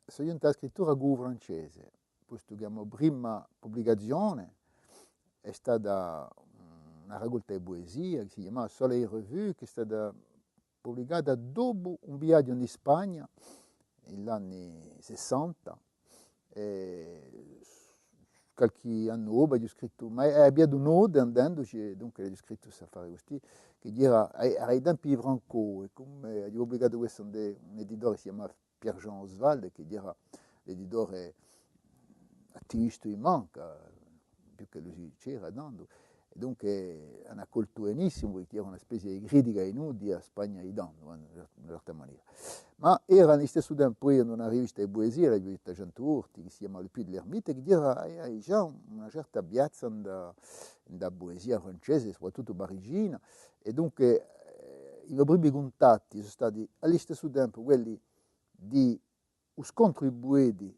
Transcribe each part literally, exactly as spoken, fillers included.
sò ghjuntu à a scrittura cù u francese, postu chì a mo prima publicazione hè stata una raccolta di puesia chì si chjamava Soleil Revue, chì hè stata publicata dopu un viaghju in Spagna, in l'anni sessanta, è qualchì annu dopu aghju scrittu, ma aghju avviatu note andenduci, è dunque aghju scrittu st'affare custì, chì era, era i tempi di Franco, è cum'è aghju publicatu questu ind'è un editore chì si chjama Pierre-Jean Oswald, chì era l'editore attivistu di manca, più ch'ellu si diceva tandu, è dunque anu accoltu benissimu, perchè era una spezia di critica inutile à a Spagna di tandu, eh, in una certa manera. Ma era à listessu tempu, eiu, in una rivista di puesia, l'aghju detta centu volte, chì si chjama Le Puits de l'Ermite, chì era, eh, eh, digià una certa piazza in a, in a puesia francese, soprattuttu parigina, è dunque, eh, i mo primi cuntatti sò stati à listessu tempu quelli di u scontru di pueti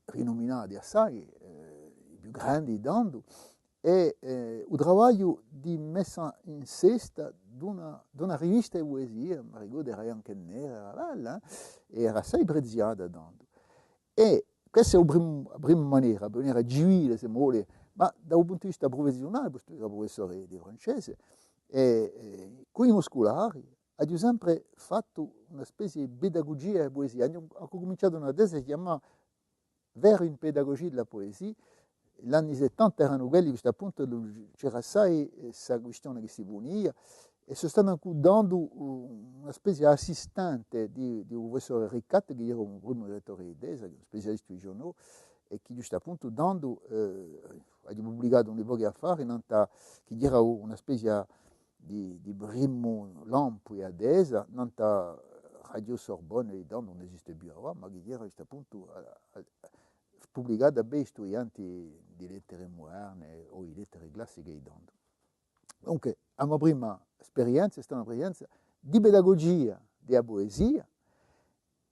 rinuminati assai, eh, i più grandi di tandu, è, eh, u travagliu di messa in sesta d'una, d'una rivista di puesia, m'arricordu era bianca è nera, era bella, eh, è era assai preziata tandu. È questa hè u primu, a prima manera, a manera civile, s'è vo vulete, ma da u puntu di vista prufessiunale, postu ch'era prufessore di francese, è, è cù i mo sculari, aghju sempre fattu una spezia di pedagugia di a puesia. Aghju, aghju cuminciatu una tesi chjamata Vers une pédagogie de la poésie. L'anni settanta eranu quelli, ghjustappuntu, induve c'era assai, eh, sta quistione chì si punia, è sò statu ancu tandu u-, una spezia d'assistente di, di u prufessore Riccatti, chì era u primu direttore di tesi, chì hè un specialistu di journaux, è chì ghjustappuntu tandu, eh, aghju publicatu uni pochi affari, nant'à, chì era u-, una spezia di, di primu lampu di a tesi, nant'à Radio Sorbonne, è tandu ùn esiste più avà, ma chì era ghjustappuntu, eh, eh, publicata per i studienti di lettere moderne o di lettere classiche di tandu. Dunque, a mo prima sperienza hè stata una sperienza di pedagugia di a puesia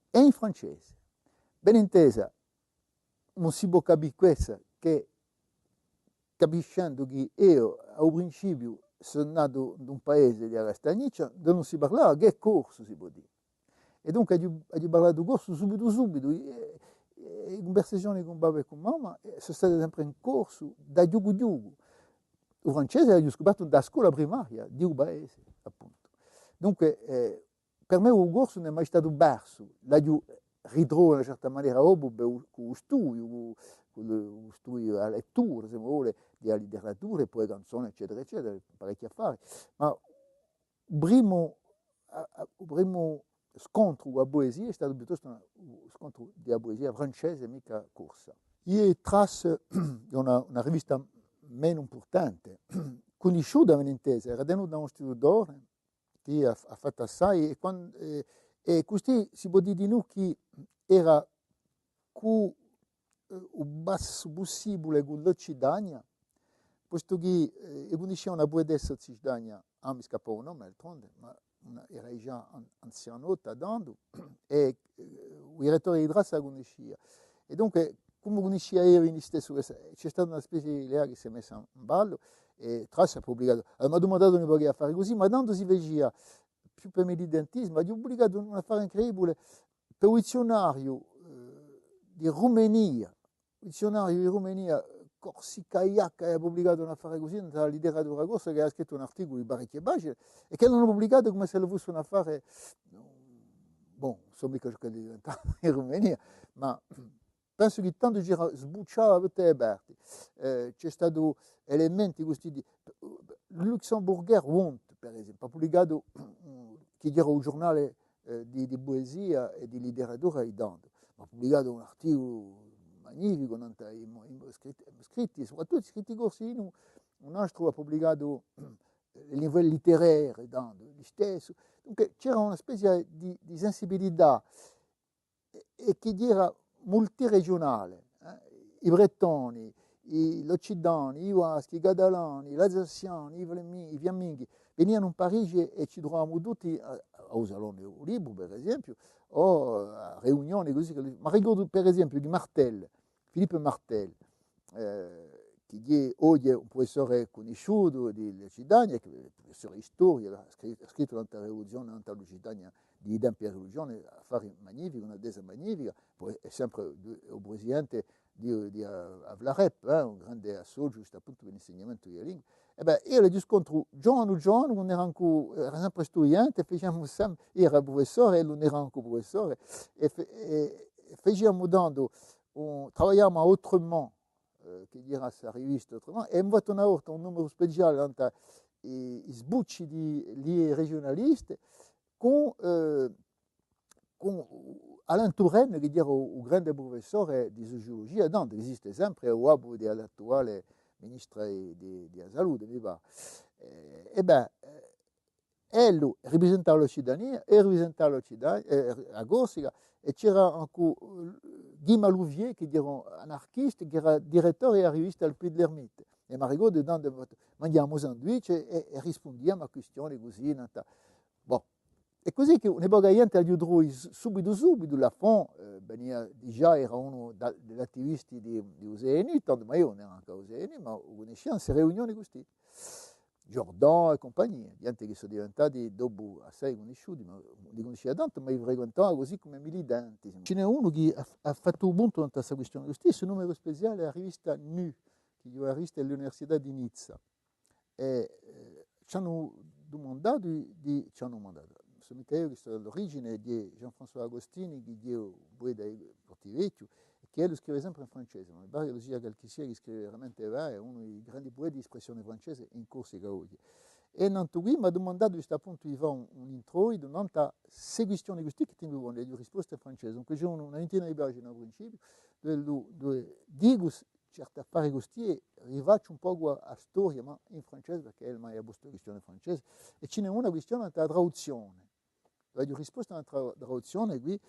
è in francese. Ben intesa, ùn si pò capì quessa chè capiscendu chì eiu, à u principiu, sò natu in un paese di a Castagniccia, induve ùn si parlava chè corsu, si pò dì. È dunque aghju, aghju parlatu corsu subitu, subitu, è, è i cunversazioni cù babbu è cù mamma, eh, sò state sempre in corsu, da chjucu chjucu. U francese l'aghju scupertu in a scola primaria di u paese, appuntu. Dunque, eh, per mè u corsu ùn hè mai statu persu, l'aghju ritrovu in una certa manera dopu, bè, cù u studiu, cù, cù u studiu, a lettura, s'è vo vulete, di a literatura, è po e canzone, eccetera, eccetera, parechji affari. Ma u primu, a, a, u primu scontru cù a puesia hè statu piuttostu una, u scontru di a puesia francese, micca corsa. Iè, Traces, hè una, una rivista menu impurtante, cunnisciuta, ben intesa, era tenuta da un istitutore, chì hà, hà fattu assai, è quan-, è, è custì si pò dì dinù chì era cù, eh, u passu pussibule cù l'Occitania, postu chì, eh, eiu cunniscia una puetessa occitana, ah, mi scappa u nome, d'altronde, ma una, era digià an-, anzianotta tandu, è, eh, u direttore di Traces a cunniscia. È dunque, cum'è cunniscia eiu in listessu, ci hè stata una spezia di leà chì s'hè messa in ballu, è Traces hà publicatu, eh, m'hà dumandatu un pocu d'affari cusì, ma tandu si facia più per militantisimu, aghju publicatu un affare incredibule per u dizziunariu, eh, di Rumenia, u dizziunariu di Rumenia, Corsica Iaca, hà publicatu un affare cusì, in a literatura corsa, chì hà scrittu un articulu di parechje pagine, è chì l'anu publicatu cum'è s'ellu fussi un affare, bon, ùn sò micca ciò ch'ellu hè diventatu in Rumenia, ma pensu chì tandu c'era, sbucciava da tutte e parti. Eh, ci hè statu elementi cusì di, Luxemburger Bund, per esempiu, hà publicatu, chì era u ghjurnale, eh, di, di puesia è di literatura di tandu, ma hà publicatu un articulu magnificu, nant'à i mo, i mo scritti, scritti, soprattuttu scritti corsi, un, un altru hà publicatu, eh, Les Nouvelles Littéraires, tandu, listessu. Dunque, c'era una spezia di, di sensibilità è, è chì era multiregiunale, eh. I Brettoni, i, l'Occitani, i Baschi, i Catalani, l'Alsaziani, i Flemi-, i Fiamminghi, venianu in Parigi è ci truvavamu tutti à, à u Salone di u Libru, per esempiu, o à riunioni cusì chì, m'arricordu, per esempiu, di Martel, Philippe Martel, eh, chì hè oghje un prufessore cunnisciutu di l'Occitania, chì hè prufessore di storia, hà scri-, hà scrittu nant'à a rivoluzione, nant'à l'Occitania di i tempi di a rivoluzione, affari magnifichi, una tesa magnifica, poi hè sempre u presidente di, di a, a FLAREP, eh, un grande associu, ghjustu appuntu, per l'insignamentu di a lingua. È bè, eiu l'aghju scontru ghjovanu, ghjovanu, ùn era ancu, era sempre studiente, faciamu sem-, eiu era prufessore, ellu ùn era ancu prufessore, è fe-, è, è faciamu tandu un, travagliamu à Autrement, eh, chì era sta rivista Autrement, è avemu fattu una volta un numeru speciale nant'à i, i sbucci di, di e regiunaliste, cù, eh, cù Alain Touraine, chì era u, u grande prufessore di suciulugia, tandu chì esiste sempre, hè u babbu di l'attuale ministra di, di, di a salute, mi pare. Eh, è bè, eh, ellu riprisentava l'Occitania, è riprisentava l'Occitania, eh, a Corsica, è c'era ancu, eh, Guy Malouvier, chì era un anarchista, chì era direttore di a rivista Le Puits de l'Ermite. È m'arricordu tandu, manghjavamu sandwich è, è rispundiamu à quistioni cusì, nant'à, bon. È cusì chì una poca di ghjente l'aghju trovu s-, subitu, subitu, Lafont, eh, venia digià, era unu da, di l'attivisti di, di u C N U, tandu, ma eiu ùn era ancu à u C N U, ma u cunniscia, in ste riunioni custì. Jordan è cumpagnia, ghjente chì sò diventati dopu assai cunnisciuti, ma ùn li cunniscia tantu, ma li frequentava cusì cum'è militanti. Ci n'hè unu chì hà, hà fattu u puntu nant'à sta quistioni custì, stu numeru speciale di a rivista Nu, chì hè a rivista di l'Università di Nizza. È, eh, ci anu dumandatu di, di, ci anu dumandatu, ùn sò micca eiu chì sò à l'origine, di Jean-François Agostini, chì hè un pueta di Portivechju, è chì ellu scrive sempre in francese, ma mi pare ch'ellu sia qualchissia chì scrive veramente bè, hè unu di i grandi pueti d'espressione francese in Corsica oghje. È nantu quì m'hà dumandatu ghjustu appuntu di fà un, un introitu, nant'à ste quistioni custì chì ti mi poni, è aghju rispostu in francese. Dunque, ci hè una vintina di pagine à u principiu, duve, duve dicu certi affari custì, è rifacciu un pocu a, a storia, ma in francese, perchè ellu m'hà postu a quistione in francese, è ci n'hè una quistione nant'à a traduzzione. L'aghju risposta à una tra-, traduzzione quì,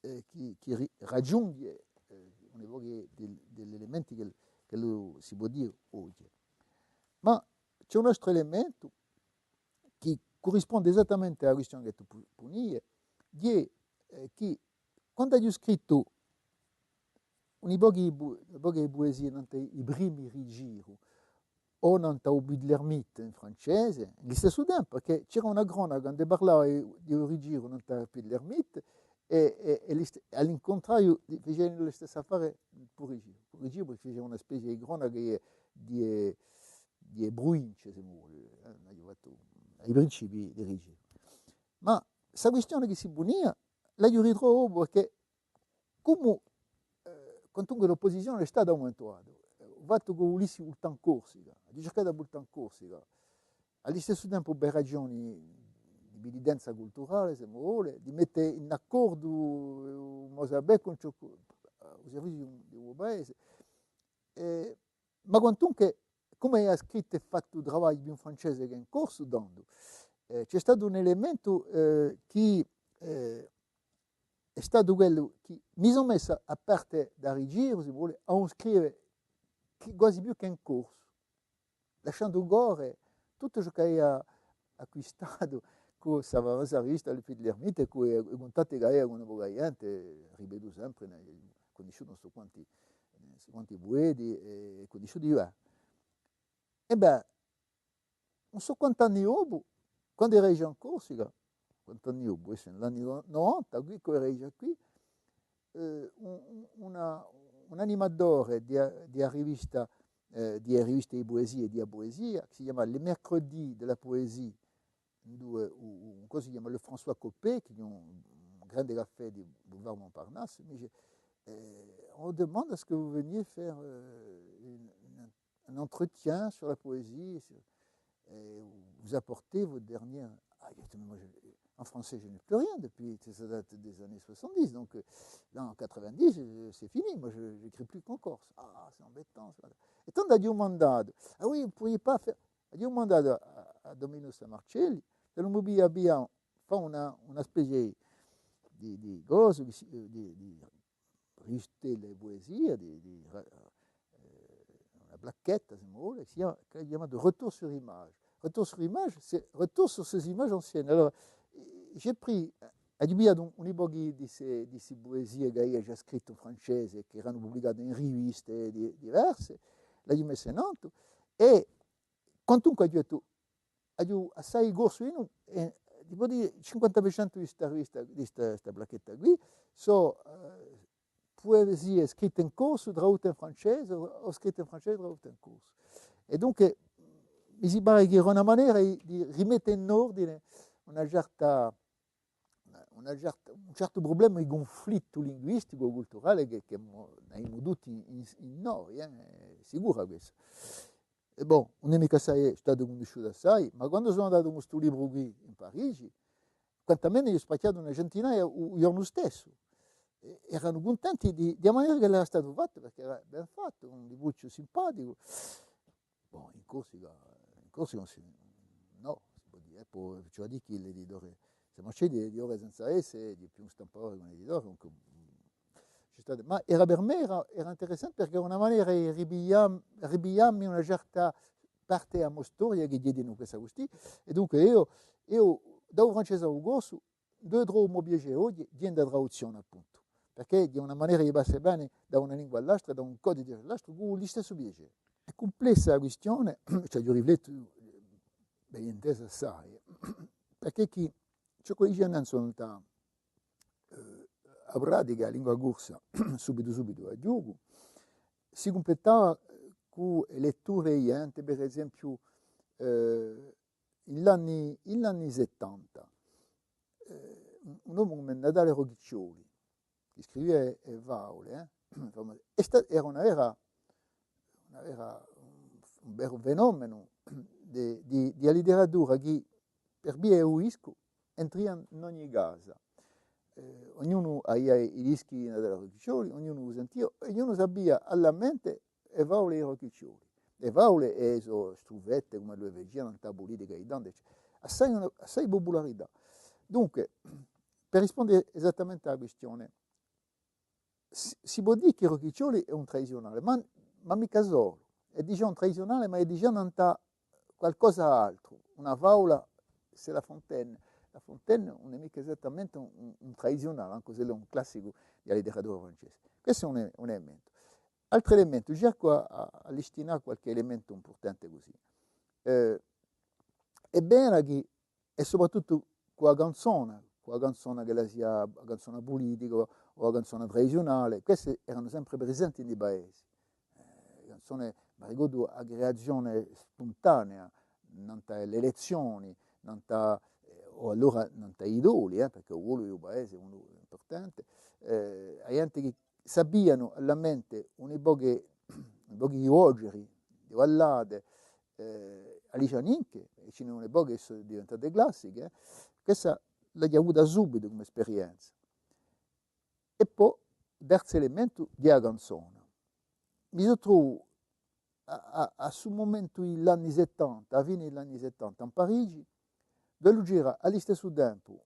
eh, chì, chì ri-, raghjunghje, eh, un pocu di, di l'elementi chì, chì si pò dì oghje. Ma ci hè un altru elementu chì currisponde esattamente à a quistione chì tù pu-, punie, hè, eh, chì quandu aghju scrittu un pocu di pu-, un pocu di puesie nant'à i primi Rigiru, o nant'à u Puits de l'Ermite in francese, in listessu tempu, perchè c'era una cronaca, quandu parlava di, di u Rigiru nant'à u Puits de l'Ermite, è, è, è list-, à l'incuntrariu, facia u listessu affare puru Rigiru. Puru Rigiru, perchè facia una spezia di cronaca di, di, di pruvince, s'è vo vulete, eh, l'aghju fattu à i principii di Rigiru. Ma sta quistione chì si punia, l'aghju ritrovu, perchè cumu, eh, quantunque l'opposizione hè stata à un mumentu datu, eh, u fattu ch'o vulissi vultà in Corsica, aghju circatu à vultà in Corsica, à listessu tempu per ragioni di militanza culturale, s'è vo vulete, di mette in accordu, eh, u mo sapè cù ciò chì, eh, u serviziu di u, di u paese. Eh, ma quantunque, cum'è hà scrittu è fattu travagli più in francese chè in corsu, tandu, eh, ci hè statu un elementu, eh, chì, eh, hè statu quellu chì mi sò messu à parte da Rigiru, s'è vo vulete, à ùn scrive chì, guasi più chè in corsu, lasciendu corre tuttu ciò ch'avia acquistatu cù sta famosa rivista Le Puits de l'Ermite, cù i, i cuntatti ch'avia cù una poca di ghjente, ripetu sempre, ne-, cunnisciutu ùn sò quanti, ùn sò quanti pueti, è cunnisciuti, và. È bè, ùn sò quant'anni dopu, quandu era digià in Corsica, quant'anni dopu, eh, in l'anni no-, novanta, quì, ch'o era digià quì, eh, un, un, una, un animatore di a, di a rivista, eh, di a rivista di puesia, di a puesia, chì si chjama Les Mercredis de la Poésie, induve u, u, un cosu si chjama Lefrançois Coppée, chì hè un, un grande caffè di Boulevard Montparnasse, mi dice, eh, on demande à ce que vous veniez faire, euh, une, une un entretien sur la poésie, sur, et vous apportez votre dernière. Ah, j'ai dit, mais moi, je, en français, je n'ai plus rien depuis, ça date des années soixante-dix, donc, euh, là, en quatre-vingt-dix, euh, c'est fini, moi, je n'écris plus qu'en corse. Ah, c'est embêtant, ça. È tandu aghju dumandatu, ah oui, vous pourriez pas faire, aghju dumandatu à, à Dominu Sammarcelli, s'ellu mi pudia, pudia fà una, una spezia di, di cosu, di, di, di rivista di puesia, di, di, eh, una placchetta, s'è vo vulete, chì si chjama, chì hè chjamatu Retour sur image. Retour sur image, c'est retour sur ces images anciennes. Allora, eh, j'ai pris, eh, aghju pigliatu un, un pocu di ste, di ste puesie ch'avia digià scrittu in francese, chì eranu publicate in riviste di-, diverse, l'aghju messe in altu, è quantunque aghju dettu, aghju assai corsu in u, è Dipoi dì, cinquanta per centu di sta rivista, di sta, sta placchetta quì, sò, eh, puesie scritte in corsu, tradutte in francese, o, o scritte in francese, tradutte in corsu. È dunque, mi si pare chì era una manera di, di rimette in ordine una certa, una certa, un certu prublema di cunflittu linguisticu o culturale chì, chì emu, n'avemu tutti in, in, in noi, eh, hè sicura quessa. È bon, ùn hè micca assai, hè statu cunnisciutu assai, ma quandu sò andatu cù stu libru quì in Parigi, quantameno aghju spacchjatu una centinaia u, u ghjornu stessu. È eranu cuntenti di, di a manera ch'ellu era statu fattu, perchè era ben fattu, un librucciu simpaticu. Bon, in Corsica, in Corsica ùn si, nò, si pò dì, eh, po, ci vole à dì chì l'editore, s'è marchjò di, di ore senza esse, di più un stampadore chè un editore, dunque, mm, ci hè statu, ma era per mè, era, era interessante perchè era una manera di ripiglià, ripiglià mi una certa parte di a mo storia chì ghjè dinù quessa custì, è dunque eiu, eiu, da u francese à u corsu, induve trovu u mo piacè oghje, ghjè in a traduzzione, appuntu, perchè ghjè una manera di passà bè da una lingua à l'altra, da un codice à l'altru, cù u listessu piacè. Hè cumplessa a quistione, ci aghju riflettu, ben intesa assai, perchè chì ciò ch'o dicia nanzu nant'à, eh, a pratica di a lingua corsa, subitu subitu a ghjocu, si cumplettava, eh, cù e letture di ghjente, per esempiu, eh, in l'anni, in l'anni settanta, eh, un, un omu cum'è Natale Rochiccioli, chì scrivia e, e favule, eh, è sta, era una vera, una vera, un, un veru fenomenu di, di, di a literatura chì, per via di u discu, entria in ogni casa. Eh, ognunu avia i dischi di Natale Rochiccioli, ognunu u sentia, ognunu sapia à la mente e favule di Rochiccioli. E favule è e so strufette, cum'ellu e facia, nant'à a pulitica di Dante, eccetera. Assai, una, assai pupularità. Dunque, per risponde esattamente à a quistione, si, si pò dì chì Rochiccioli hè un tradiziunale, ma, ma micca solu. Hè digià un tradiziunale, ma hè digià nant'à qualcosa d'altru. Una favula, c'est La Fontaine. La Fontaine ùn hè micca esattamente un, un, un tradiziunale, ancu s'ellu hè un classicu di a literatura francese. Questu hè un, un elementu. Altru elementu, cercu à, à, à listinà qualchì elementu impurtante cusì. Eh, hè vera chì, è soprattuttu cù a canzona, cù a canzona ch'ella sia a canzona pulitica o a canzona tradiziunale, queste eranu sempre presenti in i paesi. Eh, e canzone, m'arricordu a creazione spuntanea, nant'à l'elezzioni, nant'à, eh, o allora nant'à i doli, eh, perchè u dolu di u paese hè unu impurtante, eh, a ghjente chì sapianu à la mente un pocu, un pocu di vogeri, di ballate, eh, Alice Aninche, è ci n'hè un pocu chì sò diventate classiche, eh. Questa l'aghju avuta subitu cum'è sperienza. È po, terzu elementu, di a canzona. Mi sò trovu à, à, à stu mumentu di l'anni settanta, à a fine di l'anni settanta, in Parigi, duve ghjera à listessu tempu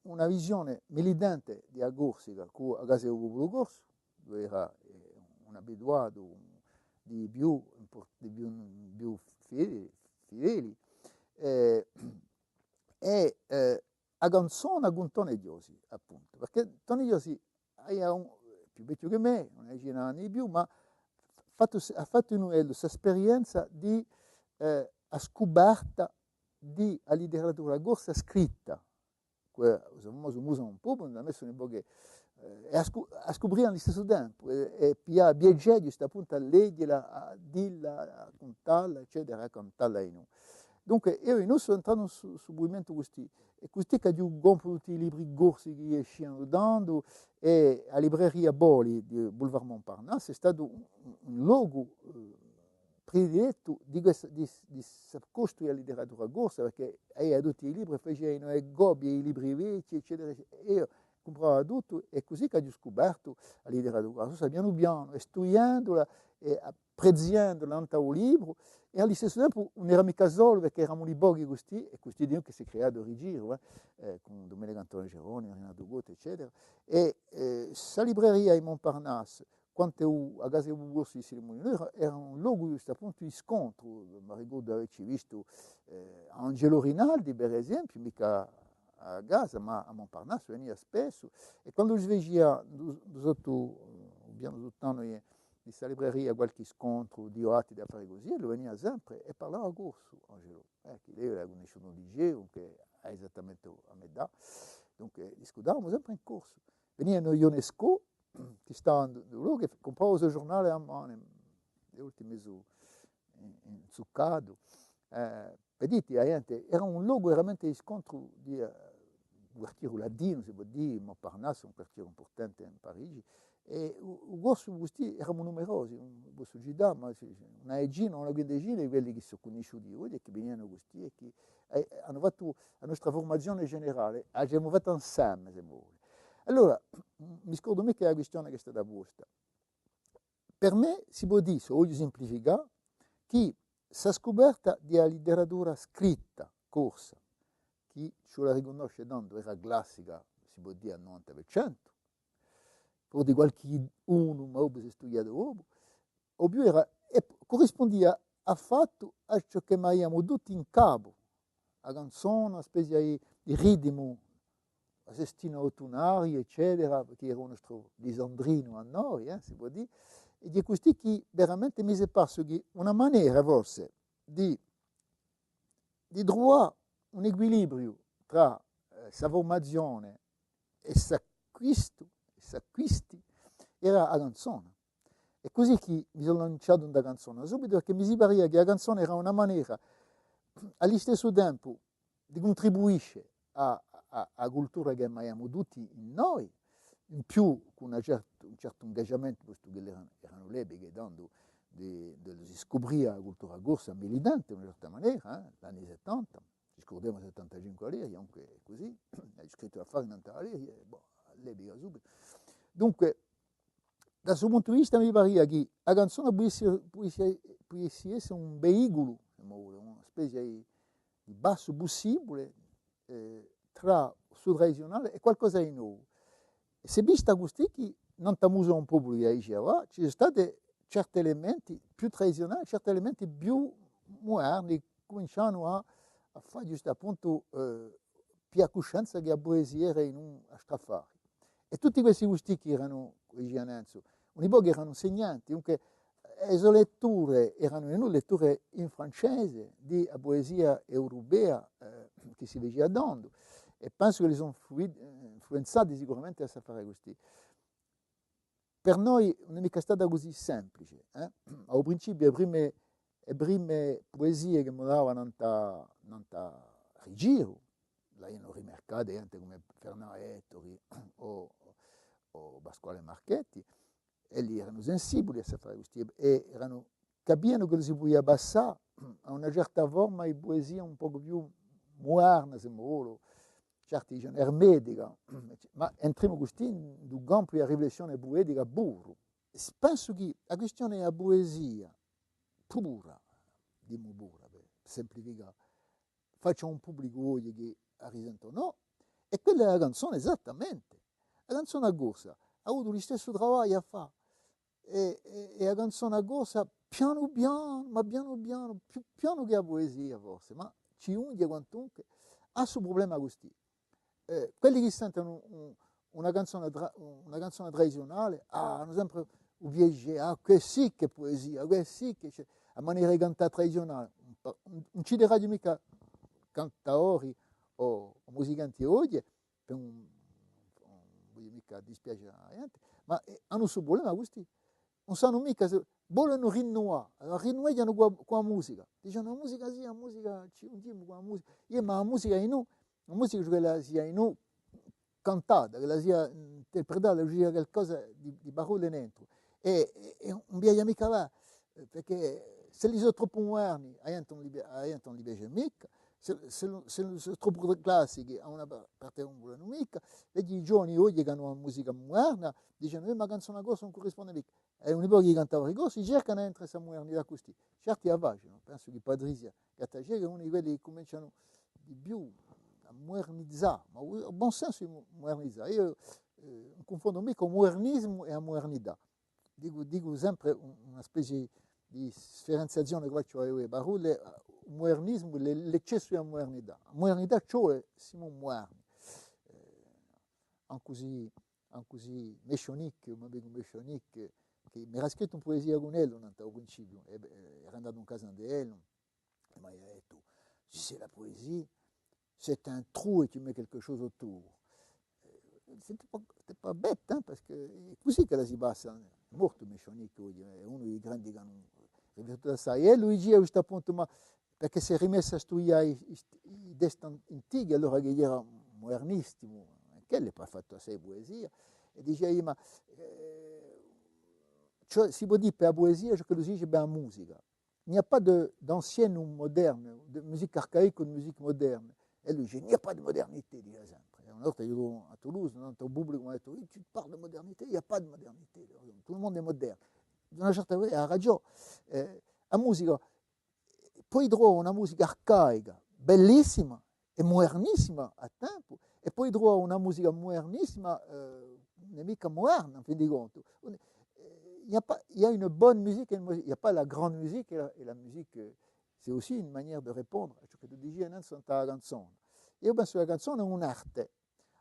una visione militante di a Corsica cù a Casa di u Populu Corsu, duve era, eh, un abituatu di più impor-, di più, più fideli, fideli, eh, è, eh, a canzona cun Toni Chiosi, appuntu, perchè Toni Chiosi era un, più vechju chè mè, una decina d'anni di più, ma hà fattu, hà fattu in ellu sta sperienza di, eh, a scuperta di a literatura corsa scritta, chì, u so famosu Musa d'un Populu, hà messu un pocu, eh, è a scu-, a scuprì à listessu tempu, è, è piglià piacè ghjustu appuntu à leghjela, à dilla, à cuntalla, eccetera, à cantalla dinù. Dunque, eiu in u so sò entratu in stu, stu muvimentu custì, è custì ch'aghju compru tutti i libri corsi chì escianu tandu, è a libreria Poli di Boulevard Montparnasse hè statu un, un locu, eh, predilettu di questa, di, di sta costruzione di a literatura corsa, perchè avia tutti i libri, facia e copie di libri vechji, eccetera, eccetera. È eiu cumprava tuttu, è cusì ch'aghju scupertu a literatura corsa, pianu pianu, è studiendola, è apprezzendula nant'à u libru, è à listessu tempu ùn era micca solu, perchè eramu in pochi custì, è custì dinù chì s'hè creatu u Rigiru, eh, eh, cù Dumenicu Antone Ceroni, Rinatu Coti, eccetera. È, eh, sta libreria di Montparnasse, quant'è u, a Casa di u Populu Corsu di Silviu Mulinò, era, era un locu ghjustu appuntu di scontru. M'arricordu d'avecci vistu, eh, Angelo Rinaldi, per esempiu, micca à a Casa, ma à Montparnasse venia spessu, è quandu si facia, ind'u, ind'u sottu, eh, u pianu suttanu di, di sta libreria, qualchì scontru di o atti d'affari cusì, ellu venia sempre è parlava corsu, Angelo. Eh, chì eiu l'aghju cunnisciutu in u liceu, chì à esattamente a me età. Dunque, discutavamu sempre in corsu. Venia in UNESCO, chì stava in, in u locu, è cumprava u so ghjurnale à manu, l'ultimu su, in, inzuccatu. Eh, Vediti, a ghjente, era un locu veramente di scontru di, eh, quartieru latinu, si pò dì, Montparnasse, un quartieru impurtante in Parigi, è u, u corsu custì eramu numerosi, ùn possu cità, ma sì, sì, una decina, una quindecina di quelli chì sò cunnisciuti oghje è chì venianu custì è chì, eh, anu fattu a nostra furmazione generale, l'avemu fatta inseme, s'è vo vulete. Allora, mi scordu micca a quistione chì hè stata posta. Per mè si pò dì, s'o vogliu simplificà, chì sta scuperta di a literatura scritta corsa, chì ci vole à ricunnosce tandu era classica, si pò dì à novanta per centu, puru di qualchì unu, ma dopu s'hè studiatu dopu, o più era, è currispundia affattu à ciò chì aviamu tutti in capu, a canzona, una spezia di, di ritimu, a sestina ottunariu, eccetera, chì era u nostru lisandrinu à noi, eh, si pò dì. È hè custì chì veramente mi s'hè parsu chì una manera, forse, di, di truvà un equilibriu trà, eh, sta furmazione è st'acquistu, è st'acquisti, era a canzona. Hè cusì chì mi sò lanciatu in a canzona subitu, perchè mi si paria chì a canzona era una manera, à listessu tempu, di cuntribuisce à, à, à a cultura chì aviamu tutti in noi, in più cù una certu, un certu ingagiamentu, postu chì eranu, eranu l'epiche tandu di, di si scupria a cultura corsa militante, in una certa manera, eh, l'anni settanta. Ci scurdemu settantacinque à l'IRI, ancu cusì, aghju scrittu affari nant'à l'IRI, è, bò, à l'epica subitu. Dunque, da stu puntu di vista mi paria chì a canzona pudessi, pudessi, pudessi esse un veiculu, s'è vo vulete, una spezia di, di passu pussibule, eh, trà stu tradiziunale è qualcosa di novu. S'hè vista custì chì, nant'à a musica un pocu, chì dicia, và, ci sò stati certi elementi più tradiziunali, certi elementi più muderni, cumincianu à, à fà ghjustappuntu, eh, piglià cuscenza chì a puesia era in un altru affare. È tutti questi gusti chì eranu, cum'è dicia nanzu, un pocu eranu insignanti, dunque, e so letture eranu in letture in francese di a puesia europea, eh, chì si facia tandu, è pensu chì li sò influi-, influenzati sicuramente da st'affare custì. Per noi ùn hè micca stata cusì simplice, eh? À u principiu, e prime, e prime puesie chì mi dava nant'à, nant'à Rigiru, l'avianu rimarcate ghjente cum'è Fernand Ettori o, o Pasquale Marchetti, elli eranu sensibuli à st'affare custì, è eranu capianu chì si pudia passà à una certa forma di puesia un pocu più muderna, s'è vo vulete, certi dicenu ermetica, ma entrimu custì in u campu di a riflessione puetica puru. Pensu chì a quistione di a puesia pura, dimu pura, per simplificà, faccia un publicu oghje chì a risente o nò, è quella hè a canzona esattamente. A canzona corsa hà avutu u listessu travagliu à fà. È, è, è a canzona corsa, pianu pianu, ma pianu pianu, più pianu chè a puesia forse, ma ci ghjunghje quantunque, hà stu prublema custì. Eh, quelli chì sentenu un, una canzona tra-, una canzona tradiziunale, ah, anu sempre u piacè, ah, què sì chì hè puesia, què sì chì ci hè a manera di cantà tradiziunale. Ùn, ùn, ùn citeraghju micca cantadori o, o musicanti oghje, per ùn, ùn vogliu micca dispiacè à a ghjente, ma, eh, anu stu prublema custì. Ùn sanu micca s'è, volenu rinnuvà, allora rinnuveghjanu cù a, cù a musica. Dicenu, a musica sì, a musica, ci ghjunghjimu cù a musica. Iè, ma a musica hè in u, a musica ci vole ch'ella sia in u cantata, ch'ella sia, mm, interpretata, ci sia qualcosa di, di parolle nentru. È, è, è ùn viaghja micca là, eh, perchè s'elli sò troppu muderni, a ghjente ùn li pia-, a ghjente ùn li piace micca, s'è, s'è, s'elli sò troppu classichi, à una pa-, parte ùn volenu micca, è i ghjovani oghje chì anu a musica muderna, dicenu, eh, ma a canzona corsa ùn currisponde micca. È un pocu chì cantava i corsi, cercanu à entre sta mudernità custì. Certi a facenu, pensu chì Patrizia Gattaceca hè unu di quelli chì cumincianu di più à mudernizà, ma u, u bon sensu di mu-, mudernizà. Eiu, eh, ùn cunfondu micca u mudernisimu è a mudernità. Dicu, dicu sempre un, una spezia di sfirenziazione chì facciu à e parolle, u mudernisimu, l'e-, l'eccessu di a mudernità. A mudernità ci vole, simu muderni. Eh, ancu s'è, ancu s'è Mechonic, u mo amicu Mechonic, chì m'era scrittu in puesia cun ellu, nant'à u principiu, è, eh, era andatu in casa di ellu, è m'avia dettu, si, si la puesia, c'est un trou et tu mets quelque chose autour. Eh, c'est pas, c'est pas bête, hein, parce que hè cusì ch'ella si passa. Hè mortu Michaux-Nicoudi, hè unu di i grandi chì anu riflettutu assai. È ellu dicia à stu puntu, ma perchè s'hè rimessu à studià i, i, i testi an-, antichi, allora chì era mudernisticu, ch'ellu hà fattu assai puesia, è dicia, ma, eh, cioè, si pò dì per a puesia ciò ch'ellu si dice per a musica. Il n'y a pas de, d'ancienne ou moderne, de musique archaïque ou de musique moderne. È ellu dice, il n'y a pas de modernité, dice sempre. È una volta eiu à Toulouse, nant'à un publicu, m'hà dettu, oui, tu parles de modernité, il n'y a pas de modernité. Tout le monde est moderne. D'una certa manera hà ragiò. Eh, a musica, poi trova una musica arcaica, bellissima è mudernissima à tempu, è poi trova una musica mudernissima, eh, ùn hè micca muderna, in fin di contu. Un-, eh, il y a pas, il y a une bonne musique et une mauvaise, il y a pas la grande musique et la, et la musique, euh, c'est aussi une manière de répondre à ciò chì tù dici nanzu nant'à a canzona. Eiu pensu chì a canzona hè un'arte.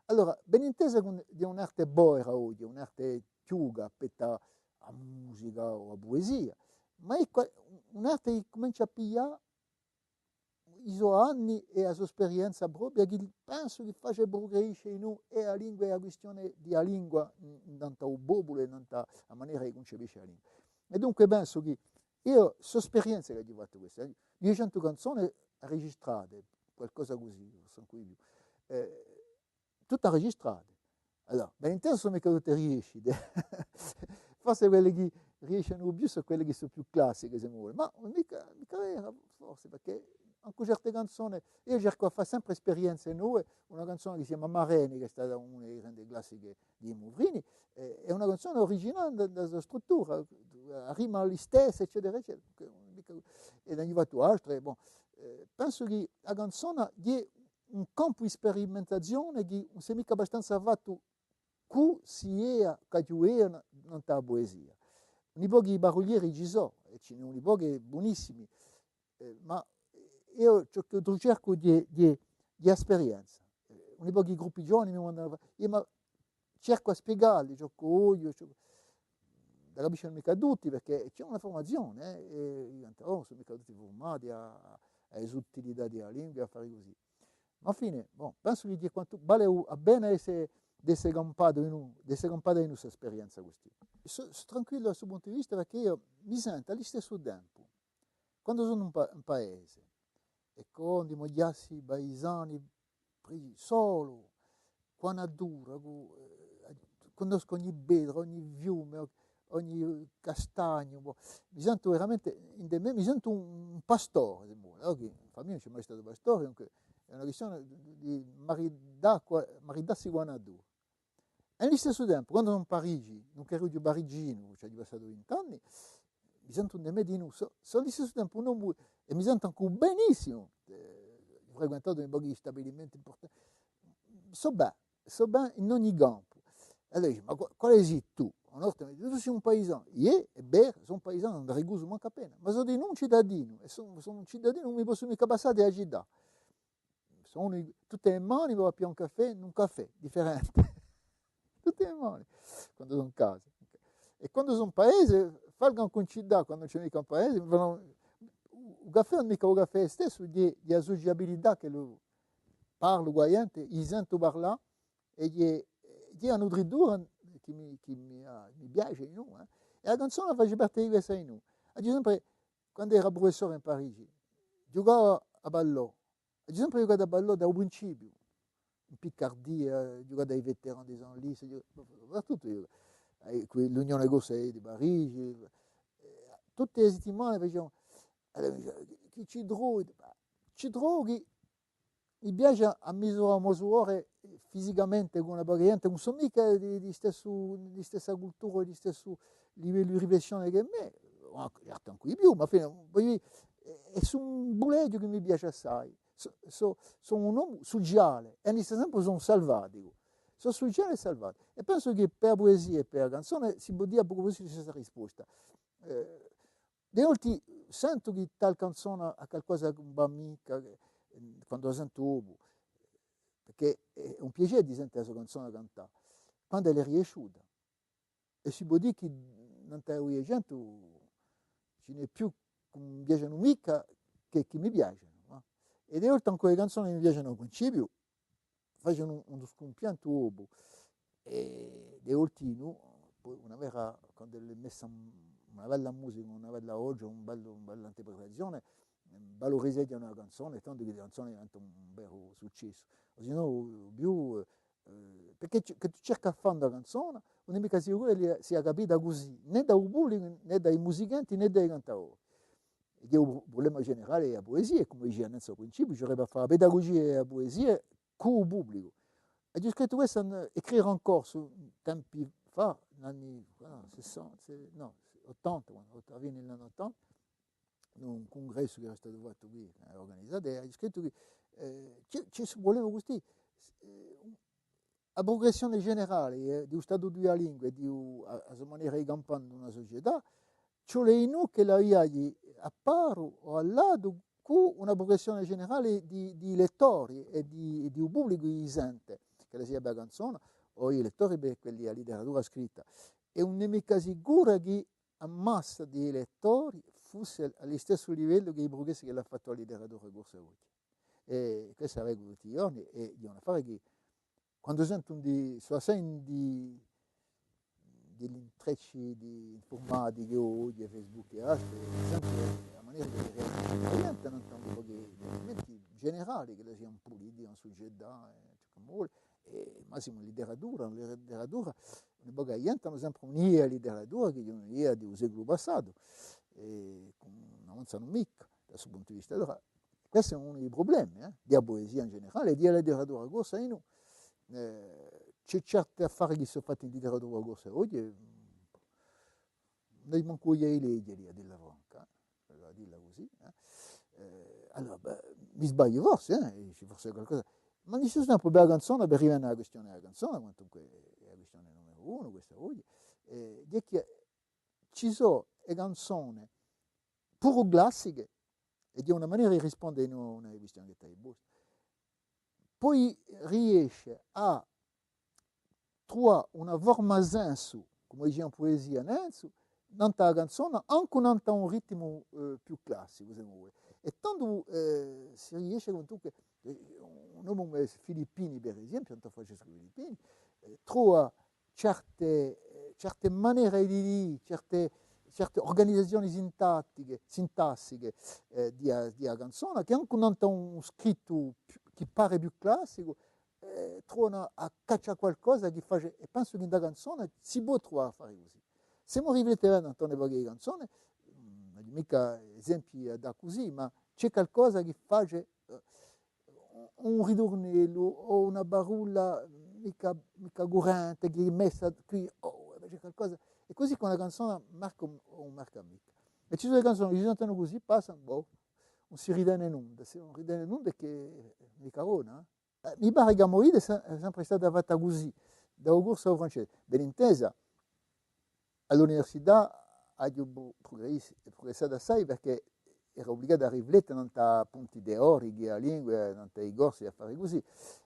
Allora, ben intesa, hè un'arte povera oghje, un'arte chjuca, pettu à a musica o a puesia, ma hè qua-, un'arte chì cumencia à piglià i so anni è a so sperienza propria, chì pensu chì face prugredisce in u-, è a lingua è a quistione di a lingua, n-, nant'à u populu è nant'à a manera chì cuncepisce a lingua. È dunque pensu chì eiu, sò sperienze ch'aghju fattu queste, eh, duiecentu canzone registrate, qualcosa cusì, forse ancu di più. Eh, tutte registrate. Allora, ben intesu, sò micca tutte riescite. Forse quelle chì riescenu u più sò quelle chì sò più classiche, s'è vole. Ma micca, micca vera, forse, perchè ancu certe canzone, eiu cercu à fà sempre sperienze nove, una canzona chì si chjama Mareni, chì hè stata una di e grandi classiche di i Muvrini, eh, hè una canzona uriginale da, da a so struttura, a rima hè listessa, eccetera, eccetera. Dunque, micca, è n'aghju fattu altre, bon. Eh, pensu chì a canzona hè un campu di sperimentazione chì ùn s'hè micca abbastanza fattu cù si era, ch'aghju eiu, nant'à a puesia. Uni pochi parulieri ci sò, è ci n'hè uni pochi bunissimi, eh, ma eiu ciò ch'eiu cercu hè, hè, hè a sperienza. Eh, uni pochi gruppi ghjovani mi mandanu à fà, eiu ma cercu à spiegalli ciò ch'o vogliu, ciò, da capisce micca tutti, perchè ci hè una furmazione, eh, è i cantadori ùn sò micca tutti furmati à, à e suttilità di a lingua è à fà cusì. Ma à a fine, bon, pensu chì hè quantu, vale u-, a pena d'esse, d'esse campatu in u-, d'esse campata in sta sperienza custì. Sò, sò tranquillu da stu puntu di vista perchè eiu mi sentu à listessu tempu, quandu sò in pa-, in paese, è quandu i mo chjassi paisani, pri-, solu, quantu dura, cu-, eh, cunnoscu ogni petra, ogni fiume, o-, ogni castagnu, boh. Mi sentu veramente, ind'è mè, mi sentu un, un pastore, s'è vole, eh, chì in famiglia ùn ci hè mai statu pastore, dunque hè una quistione di, di maridà, maridassi cù a natura. È in listessu tempu, quandu sò in Parigi, dunque eru pariginu, ci aghju passatu vint'anni, mi sentu ind'è mè dinù, sò, sò à listessu tempu un omu, è mi sentu ancu benissimu, eh, aghju frequentatu un pocu di stabilimenti impurtanti, sò bè, sò bè in ogni campu. È allora dice, ma qua-, quale sì tù? Una volta mi dice, tù sì un paisanu. Iè, hè vera, sò un paisanu, ùn ricusu mancu appena, ma sò dinù un citadinu, è sò, sò un citadinu, ùn mi possu micca passà di a cità. Sò uni, tutte e mane, vò à piglià un caffè, in un caffè differente. Tutte e mane, quandu sò in casa. È quandu sò in paese, falgu ancu in cità, quandu ùn ci hè micca in paese, mi fanu, u caffè ùn hè micca u caffè stessu, hè, hè a suciabilità ch'ellu, parlu cù a ghjente, i sentu parlà, è hè, hè a nutritura chì mi, chì mi, ah, mi piace, nò? Eh. È a canzona face parte di quessa, nò? Aghju sempre, quandu era prufessore in Parigi, ghjucava à ballò, aghju sempre ghjucatu à ballò da u principiu, in Picardia, aghju ghjucatu à i Vétérans de Senlis, aghju ghju-, dapertuttu eiu, eh, quì, l'Unione Corsa di Parigi, eh, tutte e settimane faciamu, allora mi dice, chì ci trovi? Ci trovu chì mi piace à misurà u mo sudore fisicamente cù una poca di ghjente, ùn sò micca di, di stessu, di stessa cultura, di stessu livellu di riflessione chè mè, o ancu, certu ancu di più, ma à a fine, vogliu dì, hè, hè un puleghju chì mi piace assai. Sò, sò, sò un omu suciale, è à listessu tempu sò un salvaticu. Sò suciale è salvaticu. È pensu chì per a puesia è per a canzona si pò dì à pocu più di stessa risposta. Eh, di volte sentu chì tal canzona hà calcosa chì ùn và micca, eh, quandu a sentu dopu, perchè hè un piacè di sente a so canzona cantà, quandu ella hè riesciuta. È si pò dì chì nant'à u Duiecentu ci n'hè più chì ùn piacenu micca chè chì mi piacenu, eh. È di volte ancu e canzone mi piacenu à u principiu, facenu un, un scumpientu dopu. È di volte, nò, po una vera, quand'ella hè messa in, una bella musica, una bella voce, un bellu, una bella interpretazione, valurizeghja una canzone, è tandu chì a canzone diventa un veru successu. O sinnò, più, eh, perchè chì tù cerchi à fà una canzona, ùn hè micca sicuru ch'ella sia capita cusì, nè da u publicu, nè da i musicanti, nè da i cantadori. È hè un prublema generale di a puesia, è cum'è dicia nanzu à u principiu, ci vurrebbe à fà a pedagugia di a puesia cù u publicu. Aghju scrittu quessa, eh, Écrire en corse, tempi fà, l'anni, ah, sessanta, nò, ottanta, quandu, a fine di l'anni ottanta, in un cungressu chì era statu fattu quì, eh, urganizatu, è aghju scrittu chì, eh, ci hè, ci hè stu prublema custì, eh, a prugressione generale, eh, di u statutu di a lingua è di u, a, a so manera di campà in una sucetà, ci vole dinù ch'ella viaghji à paru o à latu cù una prugressione generale di, di i lettori è di, è di u publicu chì sente, ch'ella sia per a canzona o i lettori per quelli di a literatura scritta. È ùn hè micca sicura chì a massa di i lettori fussi à, à listessu livellu chè i prugressi ch'ella hà fattu a literatura corsa oghje. È quessa a vecu tutti i ghjorni, è hè un affare chì, quandu sentu di, sò assai di, di l'intrecci di infurmatichi oghje, Facebook è altri, sentu a manera chì a ghjente ùn tene un pocu, sentimenti generali, ch'ella sia in pulitica, in sucetà, eh, ciò ch'omu vole, è massimu in literatura, in literatura, una poca di ghjente anu sempre un'idea di literatura chì hè un'idea di u seculu passatu, è chì ùn avanzanu micca da stu puntu di vista. Allora, questu hè unu di i prublemi, eh, di a puesia in generale, è di a literatura corsa, è nò, eh, ci hè certi affari chì sò fatti in literatura corsa oghje, ùn aghju mancu voglia di leghjeli, à dilla franca, eh, à dilla cusì, eh. Eh, allora, bè, mi sbagliu forse, eh, ci hè forse qualcosa, ma in listessu tempu per a canzona, per rivene à a quistione di a canzona, quantunque hè a quistione numeru unu, questa oghje, eh, hè chì ci sò e canzone puru classiche, è hè una manera di risponde à una, una quistione chì t'hai postu. Poi riesce à truvà una forma sensu, cum'è dicia in puesia nanzu, nant'à a canzona, ancu nant'à un ritmu, eh, più classicu, s'omu vole. È tandu, eh, si riesce quantunque, eh, un omu cum'è Filippini, per esempiu, Anton Francescu Filippini, eh, trova certe, eh, certe manere di dì, certe, certe urganizazioni sintattiche, sintassiche, eh, di a, di a canzona, chì ancu nant'à un scrittu più, chì pare più classicu, eh, trovanu à caccià qualcosa chì face, è pensu chì in a canzona si pò truvà à fà cusì. S'omu riflette bè nant'à un pocu di canzone, mm, ùn aghju micca esempii da cusì, ma ci hè qualcosa chì face, eh, un riturnellu o una parolla micca, micca currente, chì hè messa quì, o ci hè qualcosa. È cusì chì una canzona marca o ùn marca micca. È ci sò e canzone chì si sentenu cusì, passanu, boh, ùn si ritene nunda, s'ùn si ritene nunda hè chì micca bona, eh. Eh, mi pare chì a mo vita hè se-, hè sempre stata fatta cusì, da u corsu à u francese. Ben intesa, à l'università aghju pru-, prugressi-, prugressatu assai perchè era ubligatu à riflette nant'à punti teorichi, a lingua, nant'à i corsi, affari cusì.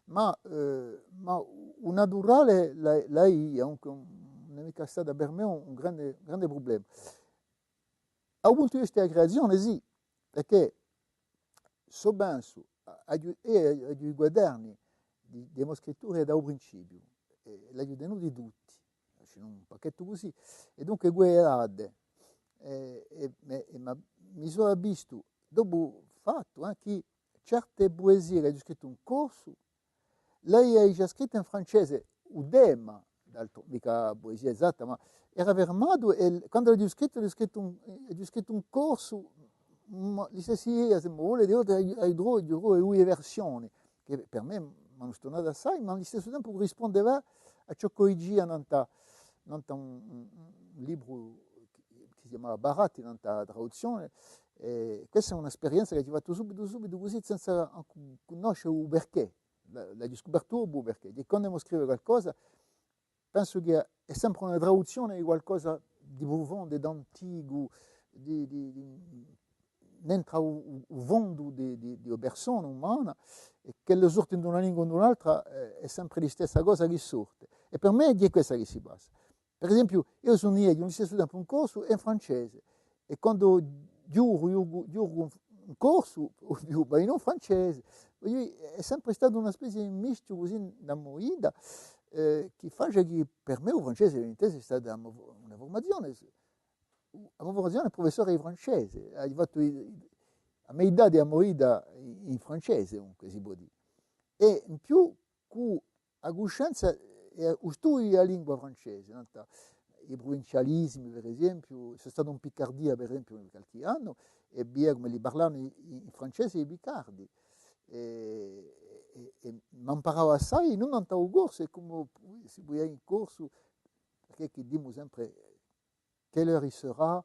Ma, eh, ma u naturale l'hai, l'hai, hè un, ùn hè micca stata per mè un, un grande, grande prublema. À u puntu di vista di a creazione, sì, perchè s'o pensu, a-, aghju, eiu aghju i quaderni di, di e mo scritture da u principiu, è l'aghju tenuti tutti, ci n'hè un pacchettu cusì, è dunque quelle date, è, è, è, è ma mi sò avvistu, dopu fattu, eh, chì certe puesie ch'aghju scrittu in corsu, l'aghju digià scritte in francese, u tema, d'altru, micca puesia esatta, ma era fermatu è l-, quandu l'aghju scrittu, l'aghju scrittu in, l'aghju scrittu in corsu, ma listessa idea, s'omu vole, di volte aghju, aghju trovu, aghju trovu duie versione, chì per mè m'anu stunatu assai, ma à listessu tempu rispundeva à ciò ch'o dicia nant'à, nant'à un, un, un libru chì, chì si chjamava Baratti, nant'à a traduzzione, è questa hè una sperienza ch'aghju fattu subitu, subitu cusì, senza ancu cunnosce u perchè. L'a-, l'aghju scupertu dopu, perchè di quandu omu scrive qualcosa, pensu chì hè sempre una traduzzione di qualcosa di prufondu, d'anticu, di, di, di, nentru u, u, u fondu di, di, di a persona umana, è ch'ella sorte in una lingua o in un'altra, eh, hè sempre listessa cosa chì sorte. È per mè hè quessa chì si passa. Per esempiu, eiu sò in listessu tempu in corsu è in francese, è quandu ghjurgu, ghjurgu, ghjurgu in corsu, o più, ma in francese. Vogliu dì, hè sempre statu una spezia di mischju cusì in a mo vita, eh, chì face chì per mè u francese, l'intesu, hè stata una mo-, una furmazione. A mo furmazione hè prufessore di francese, aghju fattu i, i, a metà di a mo vita in, in francese, dunque, si pò dì. È in più, cù a cuscenza è u studiu di a lingua francese, nant'à i pruvincialisimi, per esempiu, sò statu in Picardia, per esempiu, qualchì annu, è vidia cum'è li parlavanu in, in francese i Picardi. È, è, è m'amparava assai, ùn nant'à u corsu, è cum'è si pudia in corsu, perchè chì dimu sempre quelle heure il sera,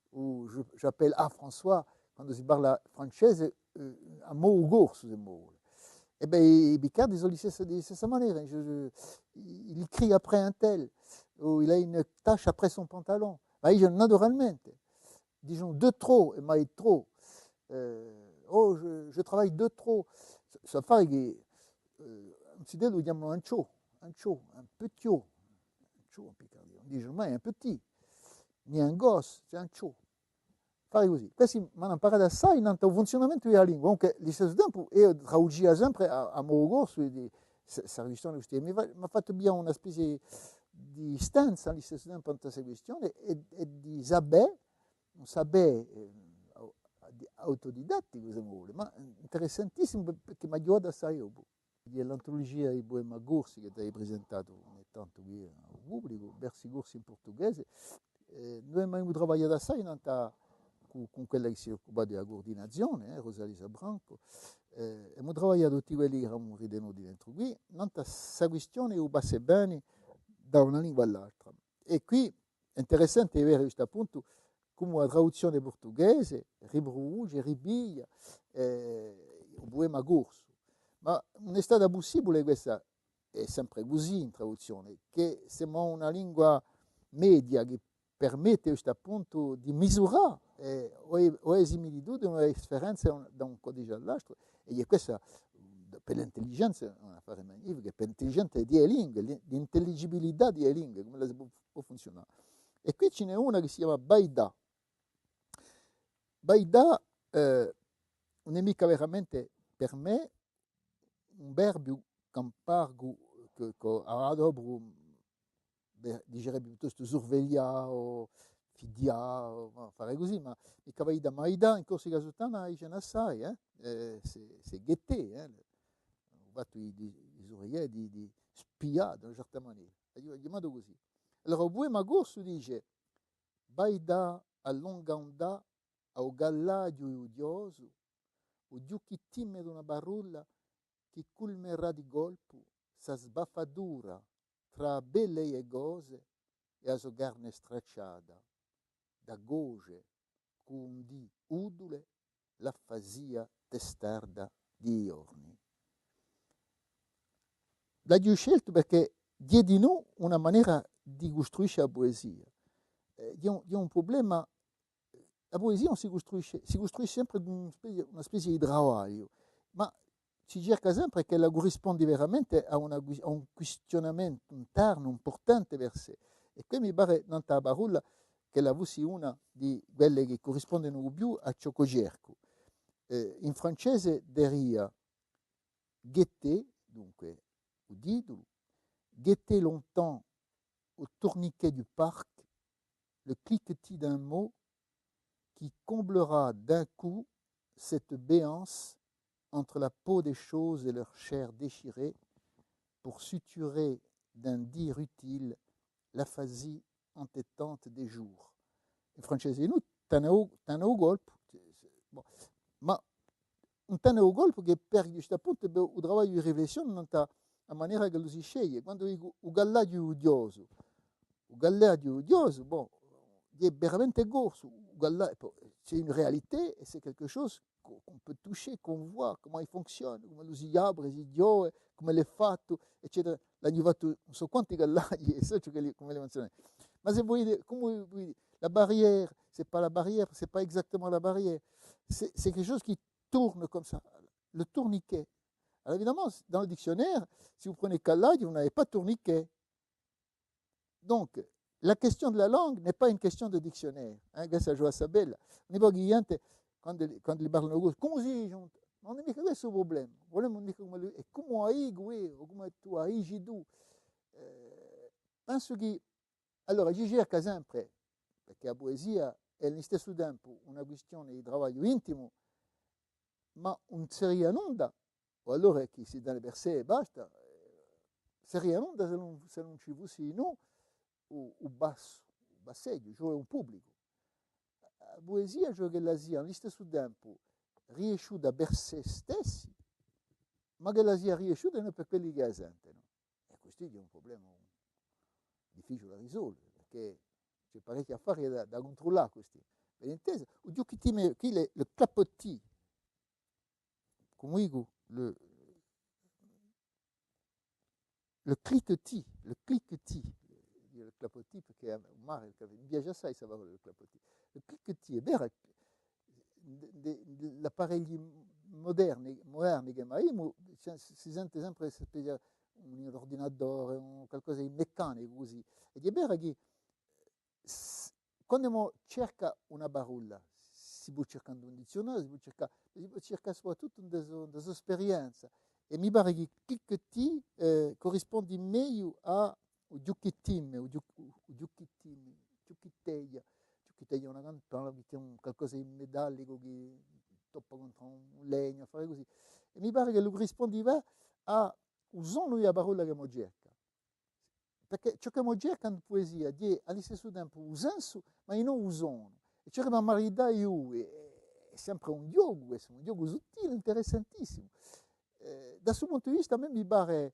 o je, j'appelle à François, quandu si parla francese, eh, à modu corsu, s'è vo vulete. È bè, i, i Picardi sò di listessa, di listessa manera, je, je, il crie après un tel, o il a une tache après son pantalon. Ma eiu, naturalmente, disons deux trop, è mai trop. Eh, oh, je, je travaille deux trop. Sò, sò affari chì, eh, in ziteddu chjamanu un ciò, un ciò, un petit. Un ciò in Picardia. Ùn dice mai un petit, ni un gosse, c'est un ciò. Fà cusì. Questi m'anu amparatu assai nant'à u funziunamentu di a lingua. Dunque, à u listessu tempu, eiu traducia sempre à, à modu corsu, di, s-, sta quistione custì. Mi fa-, m'hà fattu piglià una spezia di distanza à u listessu tempu nant'à sta quistione è, è di sapè, un sapè, eh, au-, di-, autodidatticu, s'è vo vulete, ma interessantissimu per-, perchè m'hà aiutatu assai dopu. Hè l'antulugia di puema corsi ch'aghju presentatu ogni tantu quì à u publicu, versi corsi in purtughese. Eh, noi emu travagliatu assai nant'à, cù, cù quella chì si occupava di a cuurdinazione, eh, Rosalisa Branco. Eh, emu travagliatu tutti quelli chì eramu ritenuti dentru quì, nant'à sta quistione di u passa è veni da una lingua à l'altra. È quì hè interessante di vede ghjustu à puntu cumu a traduzzione purtughese riproduce, ripiglia, eh, u puema corsu. Ma ùn hè stata pussibule questa, hè sempre cusì in traduzzione, chì semu una lingua media chì permette ghjustu à puntu di misurà, eh, o e, o e similitudini o e differenze da un, da un codice à l'altru, è hè questa, per l'intelligenza, hè un affare magnificu, per l'intelligenza di e lingue, l'in-, l'intelligibilità di e lingue, cum'ella si pò, pò funziunà. È quì ci n'hè una chì si chjama baidà. Baidà, eh, ùn hè micca veramente per mè un verbu ch'ampargu, chì, chì adopru, bè, dicerebbi piuttostu surveglià o fidià, o, ma fà cusì, ma micca baidà, baidà in Corsica suttana dicenu assai, eh? Eh, c'est, c'est guetter, eh? U fattu di, di, di surveglià, di, di spià, d'una certa manera. Eiu l'aghju chjamatu cusì. Allora, u puema corsu dice: baidà à longu andà à u gallaghju udiosu, u ghjuchittimu d'una parolla chì culmerà di colpu sta sbaffatura trà a pelle di e cose è a so carne stracciata, da coce cù un dì udule l'affasia testarda di i ghjorni. L'aghju sceltu perchè hè dinù una manera di custruisce a puesia. Eh, hè un, hè un prublema, a puesia ùn si custruisce, si custruisce sempre d'una spezia, una spezia di travagliu, ma si cerca sempre ch'ella currispondi veramente à una qui-, à un quistionamentu internu impurtante per sè. È quì mi pare, nant'à a parolla, ch'ella fussi una di quelle chì currispondenu u più à ciò ch'o cercu. Eh, in francese diria guetter, dunque, u titulu, guetter longtemps au tourniquet du parc le cliquetis d'un mot qui comblera d'un coup cette béance entre la peau des choses et leur chair déchirée, pour suturer d'un dire utile l'aphasie entêtante des jours. In francese dinù, tene u, tene u colpu, bon, ma ùn tene u colpu chì per ghjustu à puntu, bè, u travagliu di riflessione nant'à a manera ch'ellu si sceglie. Quandu dicu u gallaghju udiosu, u gallaghju udiosu, bon, hè veramente corsu, u galla-, po-, c'est une réalité et c'est quelque chose qu'on, qu'on peut toucher, qu'on voit, comment il fonctionne, cum'ellu si apre, si chjode, cum'ellu hè fattu, eccetera. L'aghju fattu ùn sò quanti gallaghji, è sò ciò chì li, cum'elli funziona. Ma s'è vo vulete, cumu vo vulete, la barrière, c'est pas la barrière, c'est pas exactement la barrière. C'est, c'est quelque chose qui tourne comme ça. Le tourniquet. Alors évidemment, dans le dictionnaire, si vous prenez gallaghju, vous n'avez pas tourniquet. Donc, la question de la langue n'est pas une question de dictionnaire. Hein, questa ghjè à sapella. Ùn hè micca chì ghjente, quandu li, quandu li parlanu cusì, cumu si dice? Ma ùn hè micca questu u prublema. U prublema ùn hè micca cumu, hè cumu a dicu eiu, o cumu tù a dici tù. Eh, pensu chì, allora, ci cerca sempre, perchè a puesia hè à listessu tempu una quistione di travagliu intimu, ma ùn seria nunda, o allora chì si dà per sè è basta, eh, seria nunda s'ellu ùn, s'ellu ùn ci fussi dinù u, u bassu, u basseghju, cioè u publicu. A puesia, cioè ch'ella sia à listessu tempu riesciuta per sè stessi, ma ch'ella sia riesciuta dinù per quelli chì a sentenu. È questu hè un prublema difficiule da risolve, perchè ci hè parechji affari da, da cuntrullà questi. Ben intesa, u ghjucchettinu, quì hè u clapotis, cumu dicu, le, le cliquetis, le cliquetis, dicu le clapotis perchè hè un male, mi piace assai sta parolla, le clapotis. Le cliquetis, hè vera, de, de, de, l'apparecchi muderni, muderni chì avemu, ci, si sente sempre, si spezia un ordinatore, un qualcosa di meccanicu cusì. È hè vera chì s-, quandu emu cerca una parolla, si pò circà in un dizziunariu, si pò circà, si pò circà soprattuttu in a so, in a so sperienza. È mi pare chì cliquetis, eh, currisponde megliu à u ghjucchettinu, u ghju-, u ghjucchettinu, ghjucchitteghja, ghjucchitteghja hè una campana, chì hè un qualcosa di metallicu chì toppa contr'à un legnu, à fà cusì. È mi pare ch'ellu currisponde bè à u sonu di a parolla ch'emu cerca. Perchè ciò ch'emu cerca in puesia hè à listessu tempu u sensu, ma dinù u sonu. È ci vole à maridà i dui, hè, hè sempre un ghjocu, hè un ghjocu suttile, interessantissimu. Eh, da stu puntu di vista, à mè mi pare,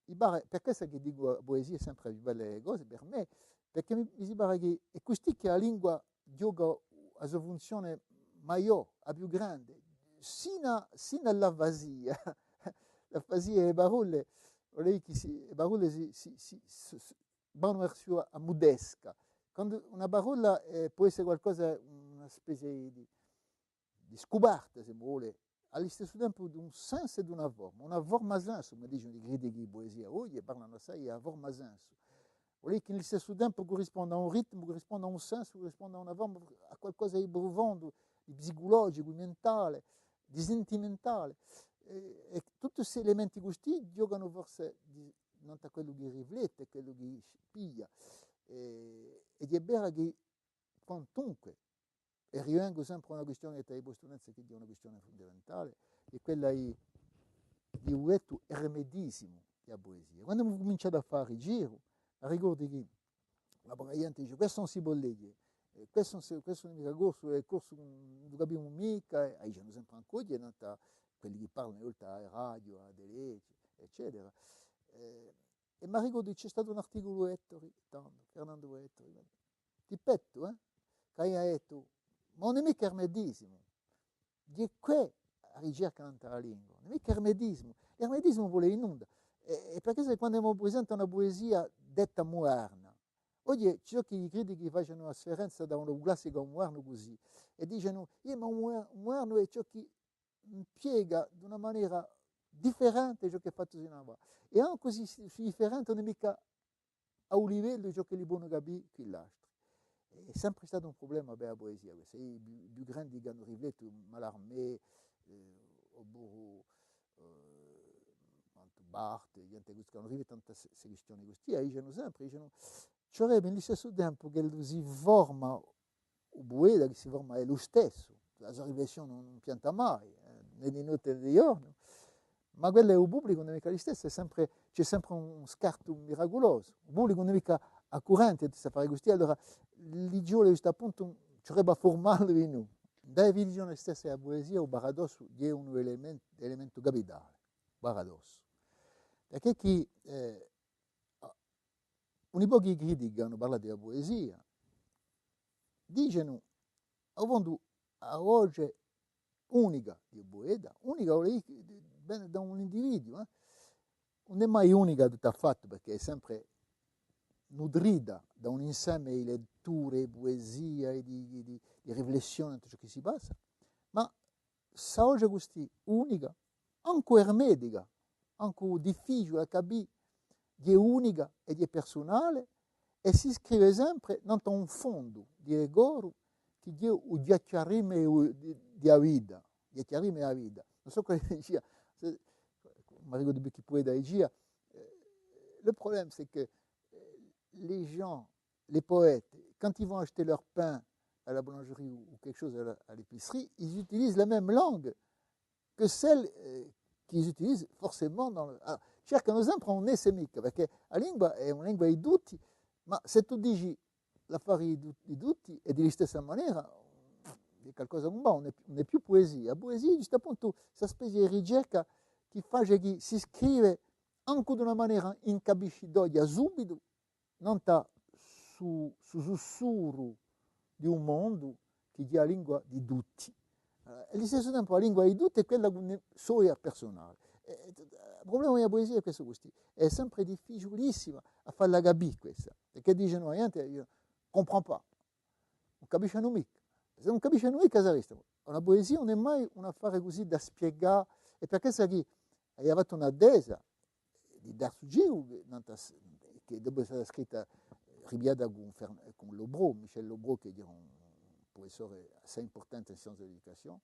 mi pare, per quessa chì dicu, a puesia hè sempre a più bella di e cose, per mè, perchè mi, mi si pare chì hè custì chì a lingua ghjoca a so funzione maiò, a più grande, sinu, sinu à l'afasia, l'afasia di e parolle, vole dì chì si, e parolle si, si, si, si, si, vanu versu a, a mudesca. Quandu una parolla, eh, pò esse qualcosa, una spezia di, di scuparta, s'omu vole, à listessu tempu d'un sensu è d'una forma. Una forma sensu, cum'è dicenu i critichi di puesia oghje, parlanu assai di a forma sensu. Vole dì chì in listessu tempu currisponde à un ritmu, currisponde à un sensu, currisponde à una forma, à qualcosa di prufondu, di psiculogicu, di mentale, di sintimentale. È, è tutti sti elementi custì ghjocanu forse di, nant'à quellu chì riflette, quellu chì piglia. È, è hè vera chì quantunque, è rivengu sempre à una quistione chì t'ai postu nanzu, chì hè una quistione fundamentale, hè quella di, di u dettu ermetisimu di a puesia. Quandu emu cuminciatu à fà u rigiru, mi ricordu chì una poca ghjente dice: «Questu ùn si pò leghje, eh, questu ùn si, questu ùn hè micca corsu, hè corsu, ùn lu capimu micca», è a dicenu sempre ancu oghje, nant'à quelli chì parlanu, oltre à e radio, à a tele, eccetera. Eh, è mi ricordu chì ci hè statu un articulu di Ettori, tandu, Fernandu Ettori, Tippettu, eh, chì avia dettu: «Ma ùn hè micca ermetisimu, hè què a ricerca nant'à a lingua, ùn hè micca ermetisimu. L'ermetisimu vole dì nunda.» È, è perchè s'è quandu emu presentu una puesia detta muderna, oghje ci sò chì i critichi facenu a sfarenza da u classicu à u mudernu cusì, è dicenu: «Eh, ma u muder-, u mudernu hè ciò chì impiega d'una manera differente ciò chì hè fattu sin'avà. È ancu s'è, s'è hè differente, ùn hè micca à u livellu di ciò ch'elli ponu capì quill'altri.» Hè sempre statu un prublema per a puesia, questu. I più, i più grandi chì anu riflettu, Mallarmé, eh, oppuru, eh, Barthes, ghjente cusì chì anu riflettu nant'à ste, ste quistioni custì, dicenu sempre, dicenu, ci vulerebbe in listessu tempu ch'ellu si forma u pueta, chì si forma ellu stessu, a so riflessione ùn, ùn pianta mai, eh, nè di notte nè di ghjornu, ma quellu di u publicu ùn hè micca listessu, hè sempre, ci hè sempre un scartu miraculosu. U publicu ùn hè micca à currente di st'affari custì, allora li ci vole ghjustu appuntu, ci vulerebbe à furmallu dinù. In a definizione stessa di a puesia, u paradossu hè un elemen-, elementu capitale, paradossu. Perchè chì, eh, uni pochi critichi chì anu parlatu di a puesia, dicenu, à u fondu, a voce unica di u pueta, unica vole dì chì vene da un individu, eh? Ùn hè mai unica tuttu à fattu, perchè hè sempre nutrita da un inseme di letture, di puesia è di, di, di, di riflessione in tuttu ciò chì si passa, ma sta voce custì unica, ancu ermetica, ancu difficiule à capì, hè unica è hè persunale, è si scrive sempre nant'à un fondu di decoru chì hè u chjachjarimu di, di a vita, u chjachjarimu di a vita. Ùn sò quale dicia, s'è, m'arricordu più chì pueta dicia, eh, le problème, c'est que, euh, les gens, les poètes, quand ils vont acheter leur pain à la boulangerie ou, ou quelque chose à la, à l'épicerie, ils utilisent la même langue que celle, euh, qu'ils utilisent forcément dans le, ah, cercanu sempre un nè sè micca, perchè a lingua hè una lingua di tutti, ma s'è tù dici l'affari di tu-, di tutti, hè di listessa manera, hè calcosa chì ùn và, ùn hè, ùn hè più puesia. A puesia hè ghjustu appuntu sta spezia di ricerca chì face chì si scrive ancu d'una manera incapiscitoghja subitu, nant'à stu, stu sussurru di un mondu chì hè a lingua di tutti. Eh, è à listessu tempu a lingua di tutti hè quella chì ùn hè soia persunale. È, è, u prublema di a puesia hè questu, quì. Hè sempre difficiulissima à falla capì questa. Perchè dicenu a ghjente, io comprends pas. Ùn capiscenu micca. S'elli ùn capiscenu micca, s'arrestanu. Una puesia ùn hè mai un affare cusì da spiegà, è per quessa chì aghju fattu una tesa di terzu ciclu, chì, nant'à s-, chì dopu hè stata scritta, ripigliata cun Fer-, cun Lobreau, Michel Lobreau, chì era un prufessore assai impurtante in scienze di l'educazione,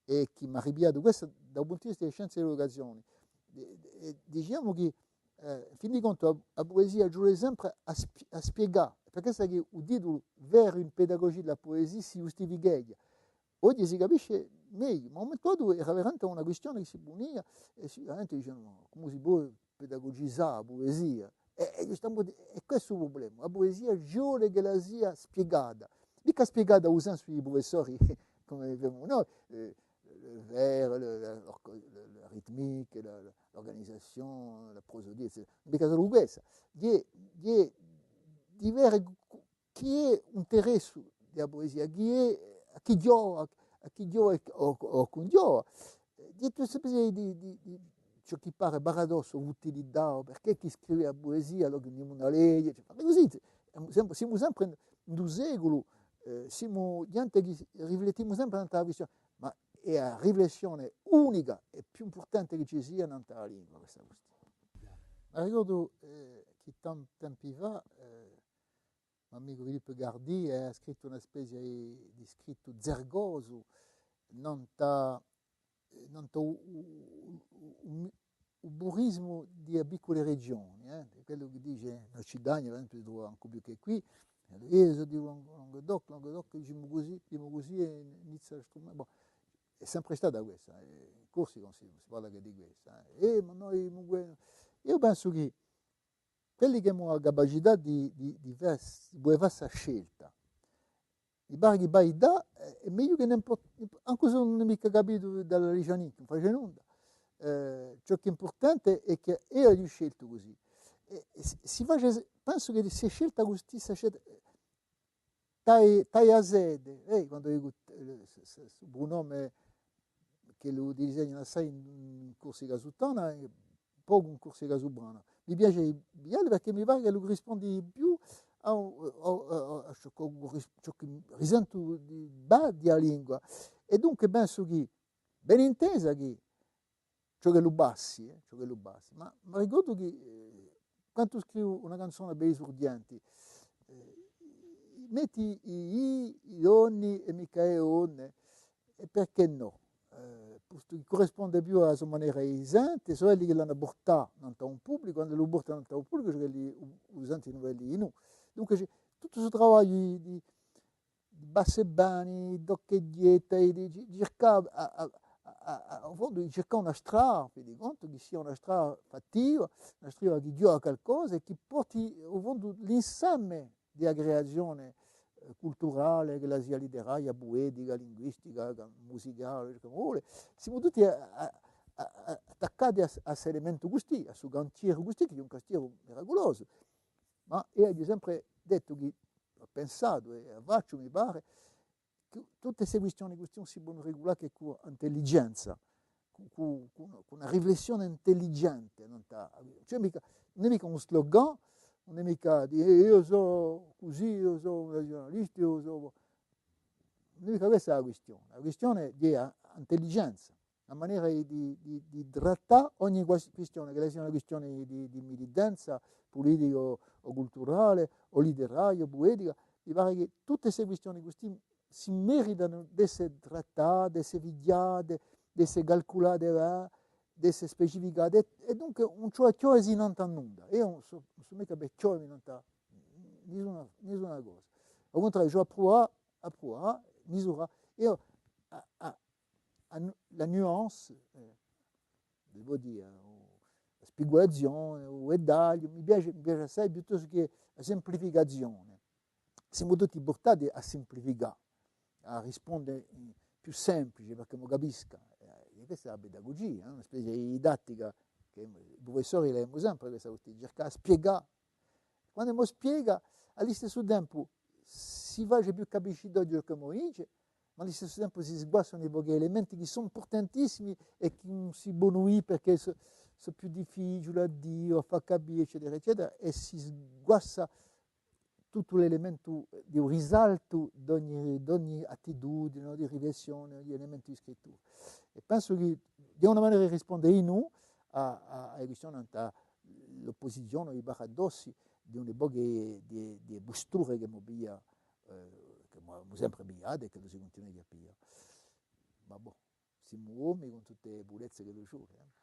è chì m'hà ripigliatu questa da u puntu di vista di scienze di l'educazione. Di-, di-, dicemu chì, eh, in fin di contu, a, a puesia ci vole sempre à spi-, à spiegà, perchè hè quessa chì u titulu vère une pédagogie de la poésie si ghjustificheghja. Oghje si capisce megliu, ma à un mumentu datu era veramente una quistione chì si punia, è si, veramente dicenu, ma cumu si pò pedagogizà a puesia? È, è ghjustamente, hè questu u prublema, a puesia ci vole ch'ella sia spiegata, micca spiegata à u sensu di i prufessori, cum'è dicemu noi, eh, le vers, le, la, l'orco-, le, la rythmique, la, la, l'organisation, la prosodie, eccetera. Micca solu quessa. Di, di, di vede cu-, chì hè l'interessu di a puesia, chì hè, à chì ghjova, à chì ghjova o, o, o chì ùn ghjova. Di tutta sta spezia di, di, di ciò chì pare paradossu, futilità, perchè chì scrive a puesia, allora chì ùn hè una lege, cioè, ma cusì, simu sempre, simu sempre in, in u seculu, eh, simu ghjente chì riflettimu sempre nant'à a quistione, ma hè a riflessione unica è più impurtante chì ci sia nant'à a lingua, questa quistione. M'arricordu, eh, chì tanti tempi fà, eh, l'amicu Philippe Gardy hà scrittu una spezia di, di scrittu zergosu, nant'à, eh, nant'à u, u, u, u, u purisimu di e piccule regioni, eh, quellu chì dice in Occitania, per esempiu, si trova ancu più chè quì, eh, eiu sò di Lang-, Languedoc, Languedoc, dicimu cusì, dicimu cusì, è inizia à strumà-, bon, hè sempre stata questa, eh, in Corsica ùn si, ùn si parla chè di questa, eh. Eh, ma noi, dunque, eiu pensu chì quelli chì anu a capacità di, di, di fà, di pudè fà sta scelta, mi pare chì vai là, eh, hè megliu chè n'importa, ancu s'ellu ùn hè micca capitu da l'alicianincu, ùn face nunda. Eh, ciò chì hè impurtante hè chì eiu aghju sceltu cusì. È, è si, si face, pensu chì s'hè scelta cusì, sta scelta, eh, taglià, taglià a sede, eh, quandu dicu, eh, s-, s-, stu prunomu chì u disegnanu assai in, in Corsica Suttana, è pocu in Corsica Suprana. Mi piace di piglià lu perchè mi pare ch'ellu currisponde di più à, à, à, à ciò chì, ciò chì risentu di, di a lingua. È dunque pensu chì, ben intesa chì ciò ch'ellu passi, eh, ciò ch'ellu passi. Ma, m'arricordu chì, eh, quandu scrivu una canzona per i surghjenti, eh, metti i, i, i donni è micca e donne, è perchè nò? Eh, postu chì currisponde più à a so manera di sente, sò elli chì l'anu da purtà nant'à un publicu, quandu lu purtanu nant'à un publicu, ciò ch'elli u, u sentinu elli dinù. Dunque, ci hè tuttu stu travagliu di, di, di basse bani, d'occhjeghjetta, è di ci-, circà à, à, à, à, à u fondu di circà una strada, vi dì contu, chì sia una strada fattiva, una strada chì ghjova à calcosa è chì porti à u fondu l'inseme di a creazione, eh, culturale, ch'ella sia litteraria, puetica, linguistica, ca-, musicale, ciò ch'omu vole. Simu tutti à, à, à, à, attaccati à, à st'elementu custì, à stu cantieru custì, chì hè un cantieru miraculosu. Ma eiu aghju sempre dettu chì, aghju pensatu è a facciu, mi pare, chì tutte ste quistioni custì ùn si ponu regulà chè cù intelligenza, cù, cù, cù una, cù una riflessione intelligente, ùn hè, cioè micca, ùn hè micca un slogan, ùn hè micca dì, "Eh, eiu sò cusì, eiu sò un naziunalista, eiu sò", ùn hè micca questa a quistione. A quistione hè a, a intelligenza. A manera di, di, di, di trattà ogni quas-, quistione, ch'ella sia una quistione di, di militenza pulitica o, o culturale, o litteraria, o puetica, mi pare chì tutte ste quistioni custì si meritanu d'esse trattati, d'esse fighjati, d'esse calculati, eh, d'esse specificati, è, è dunque ùn ci hè à chjodesi nantu à nunda. Eiu ùn sò, ùn sò micca per chjodemi nantu à nisuna, nisuna cosa. Au cuntrariu, ci hè à pruvà, à pruvà, misurà. Eiu, à, à, à nu-, la nuance, eh, si pò dì, o a spigulazione, o u dettagliu, mi piace, mi piace assai piuttostu chè a simplificazione. Simu tutti purtati à simplificà, à risponde in più simplice, perchè mi capisca. Eh, è questa hè a pedagugia, eh, una spezia di didattica chì i prufessori l'avemu sempre questa cosa, circà à spiegà. Quandu emu spiega, à listessu tempu si face più capiscitoghju ciò ch'emu dice, ma à listessu tempu si sguassanu pochi elementi chì sò impurtantissimi è chì ùn si ponu dì perchè sò, sò più difficiuli à dì o à fà capì, eccetera, eccetera, è si sguassa tuttu l'elementu di u risaltu d'ogni, d'ogni attitudine, o di riflessione, o di elementu di scrittura. È pensu chì, di una manera, risponde dinù à, à, à e quistione nant'à l'opposizione, i paradossi di un pocu di, di, di pusture ch'emu pigliatu, eh, ch'emu, emu sempre pigliatu è chì si cuntinua à piglià. Ma bò, simu omi cun tutte e purezze ch'ellu ci vole, eh.